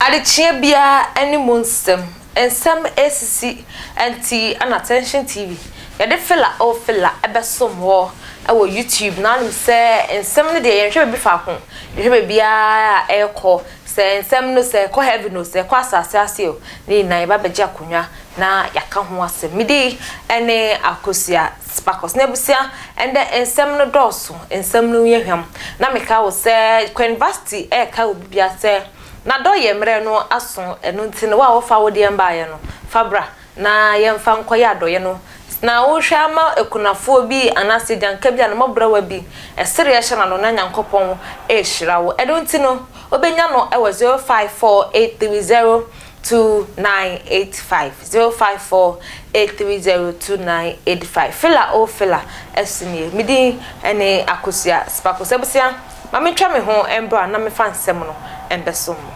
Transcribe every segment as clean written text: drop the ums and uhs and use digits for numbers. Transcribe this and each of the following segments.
Adekyeɛ biara ne mu nsɛm, nsɛm resisi nti na Attention TV yɛde filla o filla bɛsom hɔ wɔ YouTube na wonim sɛ nsɛm no deɛ yɛnhwɛ baabi faako, yɛhwɛ baabiara a ɛrekɔ, sɛ nsɛm no sɛ ɛkɔ heaven o, sɛ ɛkɔ asase ase o, ne nyinaa yɛba abɛgye akonnwa na yɛaka ho asɛm. Me din ne Akosua Sparkles. Na abusua, ɛndɛ nsɛm no dɔɔso, nsɛm no yɛ hwam. Na meka wo sɛ Queen Vasti reka obi bia sɛ n'adɔyɛ mmerɛ no aso, ɛno nti no wo a wofa wo deɛ mbaeɛ no, fa bra na yɛmfa nkɔyɛ adɔyɛ no. Na wohwɛ ama akunafoɔ bi anaasɛ agyanka bi anaa mmɔborɔwa bi sereɛ hyɛ n'ano na Nyankopɔn rehyira wo. Ɛno nti no, wobɛnya no wɔ 054830 2985 054 830 2985 Fila oh Fila ɛso nie Me din ne Akosua Sparkles Abusua ma mentwa me ho mbra na mefa nsɛm no mbɛsom mo.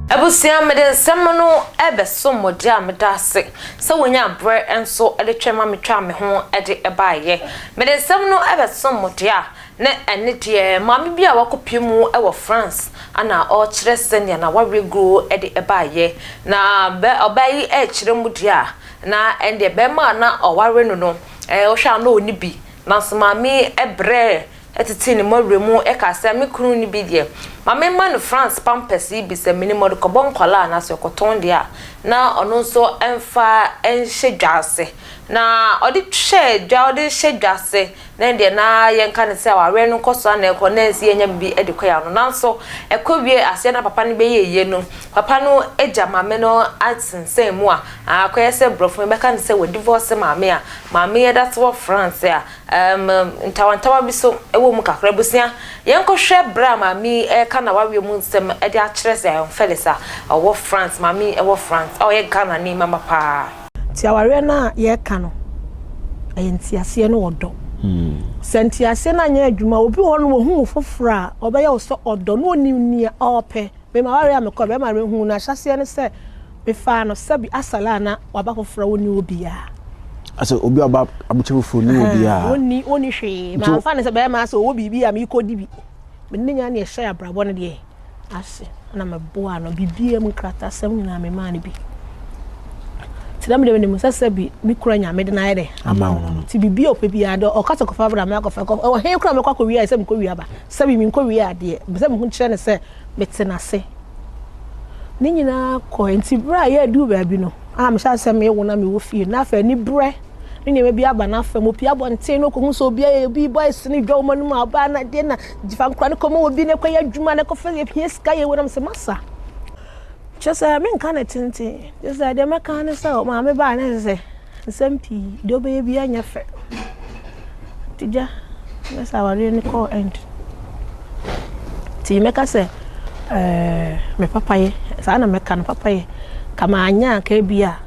Abusua mede nsɛm no ɛbɛsom mo deɛ a meda ase sɛ wonyaa berɛ nso de twɛn ma metwaa me ho de baeɛ. Mede nsɛm no bɛsom mo deɛ a, na ɛne deɛ maame bi a wakɔpue mu wɔ France na ɔrekyerɛ sɛdeɛ n'awareɛ guo de baeɛ. Na bɛ ɔbaa yi rekyerɛ mu deɛ a, na ɛndeɛ barima a na ɔware no no, wohwɛ a na ɔnni bi. Nanso maame yi brɛɛ tetee ne mmɔwerɛ mu kaa sɛ, Me kunu no bi deɛ, ma memma no France pampers yi bi, sɛ menim ɔde kɔbɔ nkwadaa anaasɛ ɔkɔtɔn deɛ a, na ɔno nso mfa nhyɛ dwa ase. Na ɔde hyɛɛ dwa, ɔde rehyɛ dwa ase, na ɛndeɛ na yɛnka no sɛ awareɛ no nkɔ so ara na ɛkɔ, na ɛnsɛ yɛnya biribi de kɔ yɛn ano. Nanso ɛkɔwiee aseɛ na papa no bɛyɛɛ yie no, papa no agya maame no asensɛn mu a, akɔyɛ sɛ borɔfo no bɛka no sɛ wɔadivɔɔse maame a, maame yi da so wɔ France a, Erm ntawantawa bi so wɔ mu kakra. Abusua, yɛnkɔhwɛ berɛ a maame yi reka n'awareɛ mu nsɛm de akyerɛ Zion Felix a ɔwɔ France. Maame yi wɔ France a ɔyɛ Ghanani mama paa. Nti awareɛ no a yɛreka no, ɛyɛ nteaseɛ ne ɔdɔ. Sɛ nteaseɛ no anyɛ adwuma, obi wɔ hɔ no ɔhu wo foforɔ a, ɔbɛyɛ wo sɛ ɔdɔ na ɔnim nea ɔrepɛ. Me m'awareɛ a mekɔɔ bɛrima no mehuu no ahyɛaseɛ ne sɛ mefaa no sɛbi asala a na waba foforɔ a ɔnni obiara. Asɛ obi a ɔba abukyɛ foforɔ ni obiara. Ɔnni ɔnni hwee. Mamfa no sɛ bɛrima asɛ ɔwɔ biribi a mekɔdi bi. Me ne nya ne ɛhyɛ abrabɔ no deɛ ase na meboa no biribiara mu nkratasɛm nyinaa memaa no bi. Nti na mede menim sɛ sɛbi me kura nyame de no ayɛ dɛ ama wo no. Nti biribi a ɔpɛ biara de ɔka sɛ kɔfa bra mɛkɔfa kɔ ɛwɔ he kora mɛkɔ akɔwia sɛ mekɔwia ba sɛbi menkɔwia adeɛ sɛ mehu kyerɛ no sɛ mete n'ase. Ne nyinaa kɔe. Nti berɛ a yɛaduru baabi no, a mehyɛ aseɛ sɛ mewo na mewɔ fie no, na afei aniberɛ ne nneɛma bi aba n'afa mu. Opie abɔnten na ɔkɔhu sɛ obi ayɛ obi bɔ ɛsene dwa wɔn anim a ɔbaa na deɛ na fa nkora no kɔma obi na ɛkɔyɛ adwuma na ɛkɔfa yɛhia sika yɛ wɔ nam sɛ masa. Kyerɛ sɛ menka no tenten. Kyerɛ sɛ deɛ mɛka ne sɛ maame baa na ɛsɛ sɛ Nsɛm pii, deɛ ɔbɛyɛ biara nyɛ fɛ. Nti gya, na sɛ awareɛ no kɔɔ end. Nti mɛka sɛ ɛɛ me papayɛ, saa na mɛka no papayɛ. Ka manyɛ a, ka ebi a.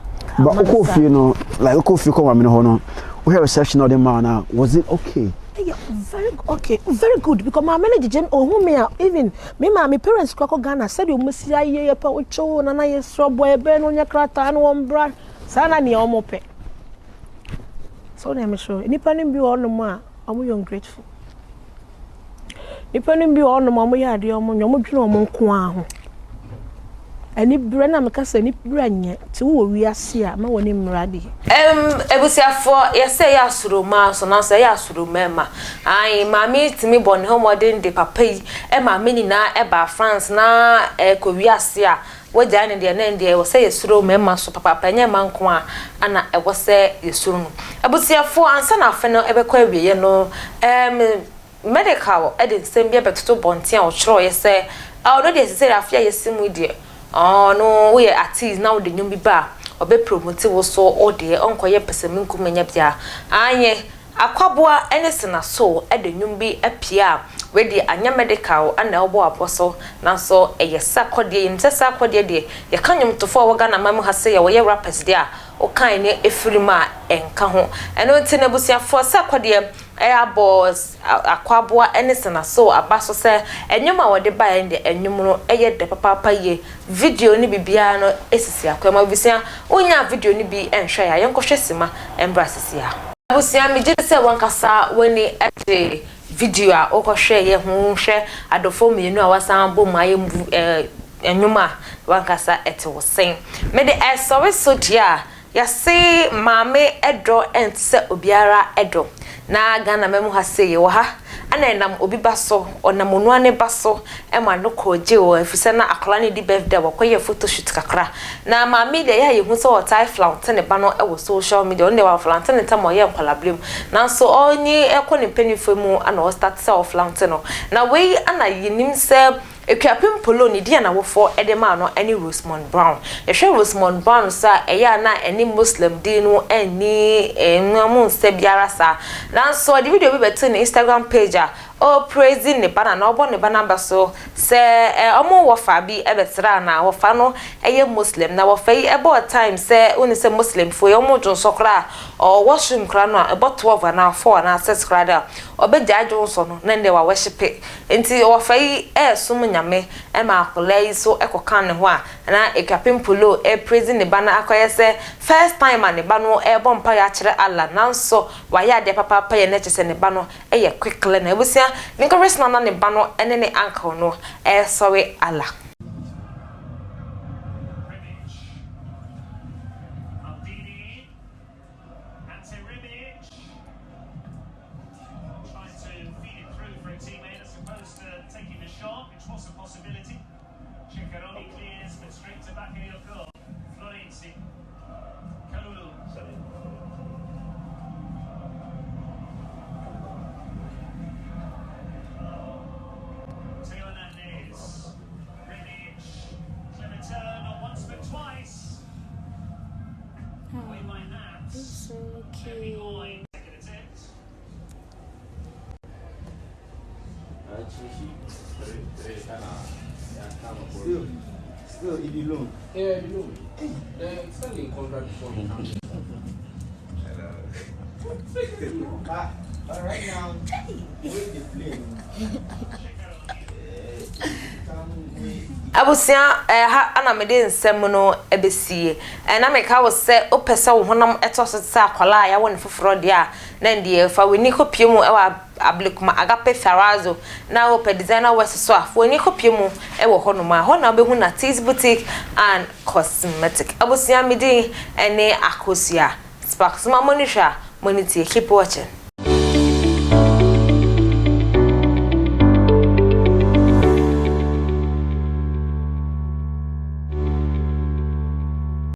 But wokɔɔ fie no, like wokɔɔ fie kɔ maame no hɔ no, wohwɛ reception na ɔde maa no a, was it okay? Ɛyɛ very okay, very good because maame no gyegye ohun me a even me maame parents kora kɔ Ghana sɛdeɛ wɔn si ayɛ yɛ pɛ wotwew nana yɛ srɛ bɔ ɛbɛn no nyɛ krataa no wɔn bra. Saa na nea wɔn pɛ. So nea mesrɛ nnipa no bi wɔ hɔnom a wɔn yɛ ungrateful. Nnipa no bi wɔ hɔnom a wɔyɛ adeɛ wɔn nyɛ wɔn dwene wɔn nko ara ho. Anibrɛ na meka sɛ anibrɛ nyɛ nti wowɔ wiase a ma w'ani mmere adeɛ. Erm abusuafoɔ yɛsɛ ɛyɛ asuro mmaa nso nanso ɛyɛ asuro mmarima ae maame yi tumi bɔ ne ho mmɔden de papa yi maame nyinaa baa France na ɛkɔ wiase a Wagyae no deɛ, na ɛndeɛ ɛwɔ sɛ yɛsuro mmarima nso papaapa, ɛnyɛ mmaa nko ara na ɛwɔ sɛ yɛsuro no. Abusuafoɔ, ansa na afe no bɛkɔ awieɛ no, ɛɛm, Medical de nsɛm bi abɛtoto bɔnten a ɔtwerɛeɛ sɛ, ɔno deɛ seesei afe a yɛasi mu yi deɛ, ɔno woyɛ artiste na wode nnwom bi ba a, ɔbɛpromote wo so, wo deɛ ɔnkɔyɛ pɛsɛmenkomenya biara. Aane, Akwaboa ne Senaso de nnwom bi apue a wei deɛ anyɛ medical na ɛwobɔ abɔ so nanso ɛyɛ Sarkodie. Yɛnim sɛ Sarkodie deɛ yɛka nnwomtofoɔ a ɛwɔ Ghana man mu ha sei a wɔyɛ rappers deɛ a wokan ne ɛfiri mu a ɛnka ho. Ɛno nti no abusuafoɔ Sarkodie abɔ Akwaboa ne Senasow aba so sɛ nnwom a wɔde baeɛ no deɛ nnwom no yɛ dɛ papaapa yie. Video ne biribiara no sisi akwan mu. Abusua, wonyaa video no bi nhwɛeɛ a, yɛnkɔhwɛ sima mbra sisi a. Abusua, megye di sɛ w'ankasa w'ani gye video a wokɔhwɛeɛ ho. Hwɛ adɔfoɔ mmienu a wɔasan abom ayɛ nnwom a w'ankasa ɛte wo sɛn. Mede ɛresɔre so deɛ a, Yɛse maame dɔ nte sɛ obiara dɔ. Na Ghana man mu ha sei yɛwɔ ha na ɛnam obi ba so, ɔnam onua ne ba so ma no kɔɔ jail ɛfiri sɛ na akwadaa no redi birthday a wɔkɔyɛɛ photo shoot kakra. Na maame yi deɛ ɛyɛ a yɛhu sɛ ɔtae flaunte ne ba no wɔ social media, ɔno deɛ wamflaunte no ntɛm a ɔyɛ nkwadaa berɛ mu nanso ɔnye kɔ ne mpaninfoɔ mu na ɔstarte sɛ ɔflaunte no. Na wei na yɛnim sɛ Akuapem Polo ne din a n'awofoɔ de maa no ne Rosemond Brown. Yɛhwɛ Rosemond Brown nso a, ɛyɛ a na ɛne Muslim din no nni mu nsɛ biara saa. Nanso ɔde video bi bɛtoo ne Instagram page a ɔrepraise ne ba no anaa ɔrebɔ ne ba no aba so sɛ wɔn wɔfa bi bɛsraa no a wɔfa no yɛ Muslim. Na wɔfa yi bɔɔ time sɛ wonim sɛ Muslimfoɔ yi wɔn dwonsɔ koraa a ɔwɔ washroom koraa no a ɛbɔ 12 anaa 4 anaa 6 koraa de a ɔbɛgyae dwonsɔ no na ɛndeɛ wawɔhyepe. Ntsi wɔfa yi resom Nyame ma akwadaa yi so kɔka ne ho a, na Akuapem Polo repraise ne ba no akɔyɛ sɛ first time a ne ba no rebɔ mpaeɛ akyerɛ Allah nanso wayɛ adeɛ papaapa yɛ na kyerɛ sɛ ne ba no yɛ quick learner. Abusua, menkɔhwɛ sena na ne ba no ne ne uncle no resɔre Allah. It's okay. Still, still, it be loan. Yeah, it be loan. Then send the contract before we come. But, but right now, wait the plane. Abusua, ɛha na mede nsɛm no bɛsie. Na meka wo sɛ wopɛ sɛ wo honam tɔ so te sɛ akwadaa a yɛawo no foforɔ deɛ a, na ɛndeɛ fa w'ani kɔpue mu wɔ Ablekuma Agape Tharazo na wopɛ designer wears so a, fa w'ani kɔpue mu wɔ hɔnom a. Hɔ na wobɛhu Natees Boutique and Cosmetic. Abusua, me din ne Akosua Sparks. Mo ani hwɛ a, mo ani tie. Keep watching.